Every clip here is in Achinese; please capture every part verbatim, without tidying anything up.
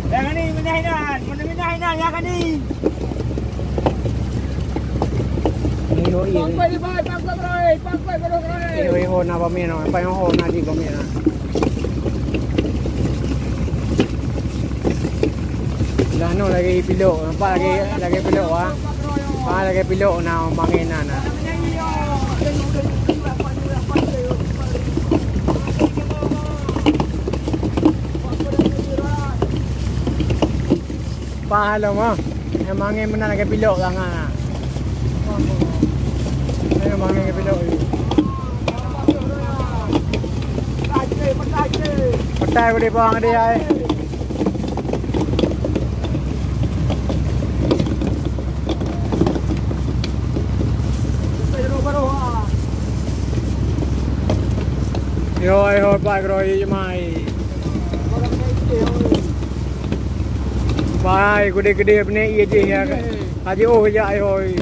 Nyang ni minah inan, minah inan nyang ni. Ni ho, iya. Pangkai, pangkai, pangkai, pangkai, pangkai. Ni ho, ho na pamien, ho. Apa yang ho na di pamien, ha. Dah no lagi pilok, nampak lagi, lagi pilok, ha. Ha, lagi pilok na mangén na, na. Pah lom ah. Nyang mangén meunan lagèe pilok sangat. Nyang mangén lagèe pilok. Petai boleh bang dia ai. Yo, ai hoi, pai keudroe mai. Pai, gede-gede beune ié jih ya. Haji oh ya ai hoi.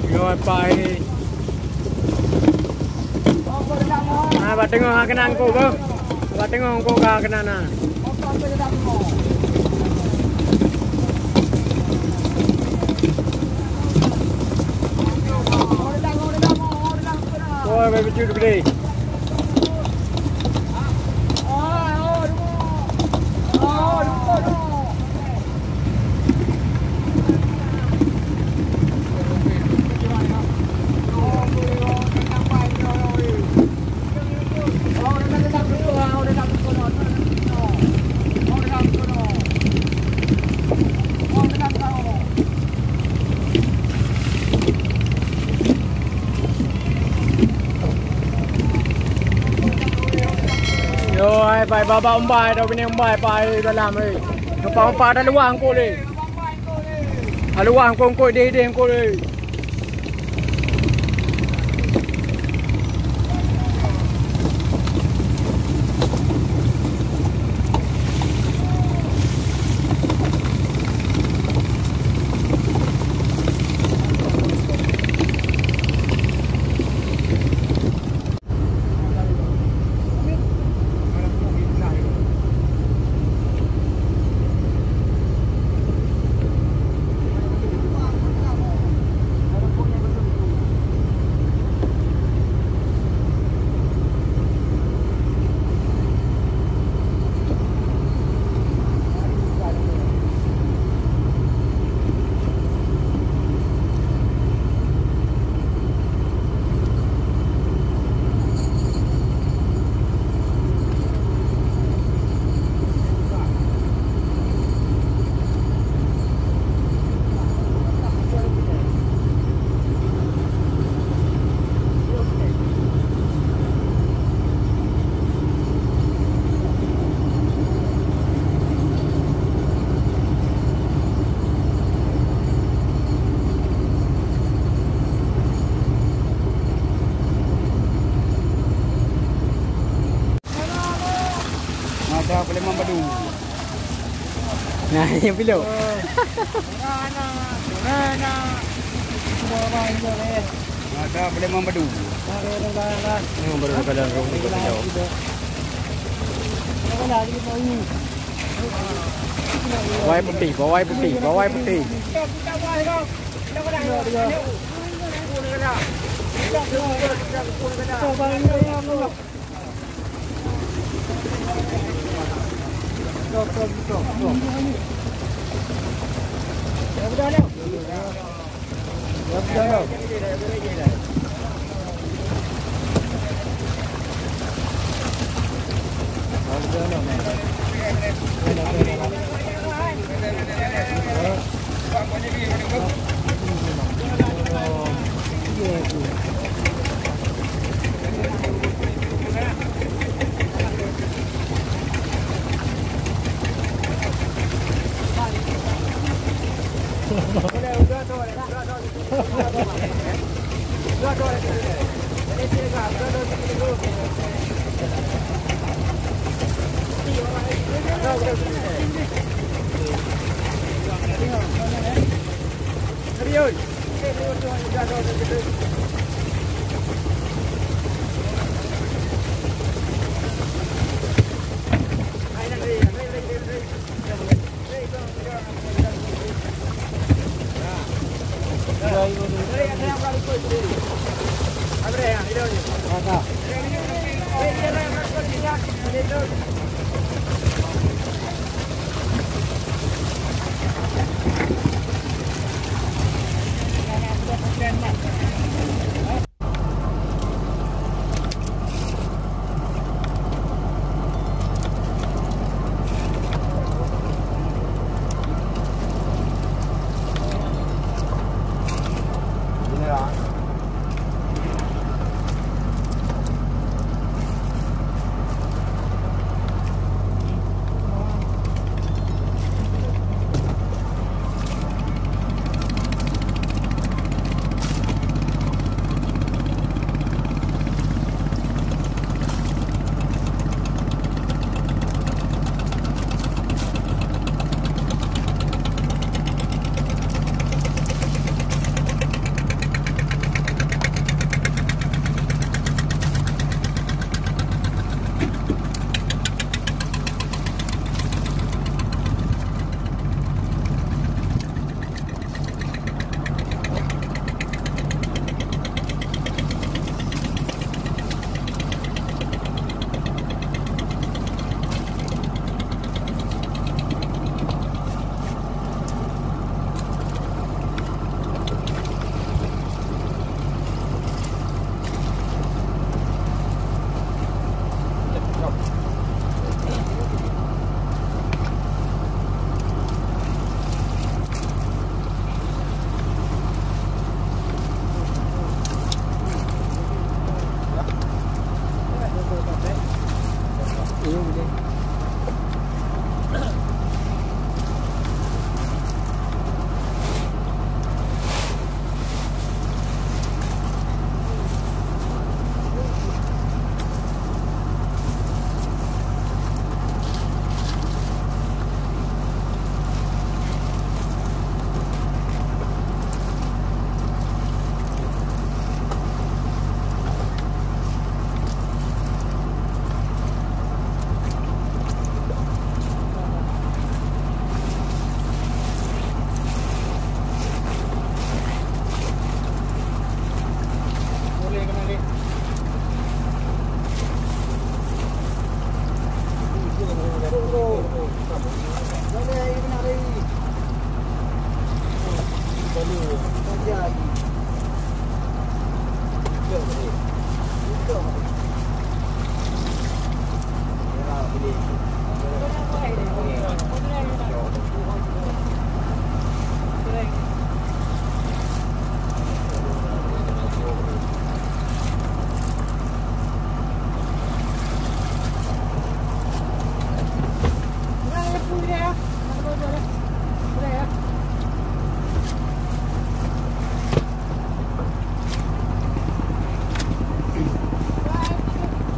Nyoe pai. Ah, bak teungoh ha keunan ku, beuh. Bak teungoh ku ka keunan na. Oh, bai beujeuet beli. Yo, ai, pai babah umbai, dah bini umbai, pai dalam, eh. Umpa-umpa ada luah engkau, eh. Ada luah engkau, engkau, deh, deh, engkau, eh. Ada peuleumang badu. Nah, yang pilot. Ada peuleumang badu. Yang baru dalam rumah kita. Bawai putih, bawai putih, bawai putih.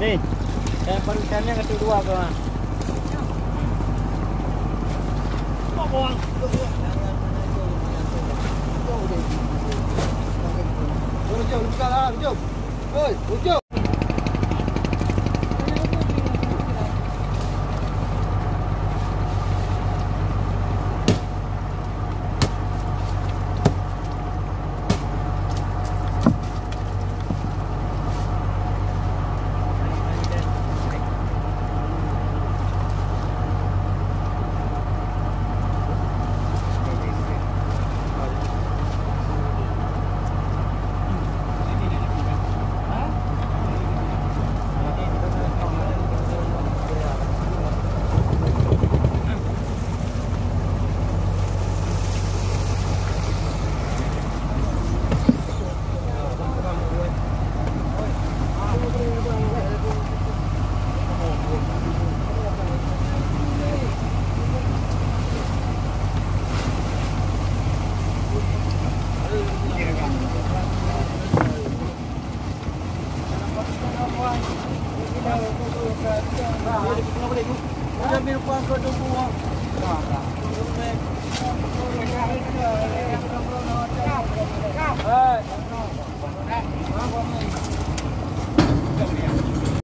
Ni, saya baru tanya kata dua ke. Jom, jom, jom, jom. Oi, jom.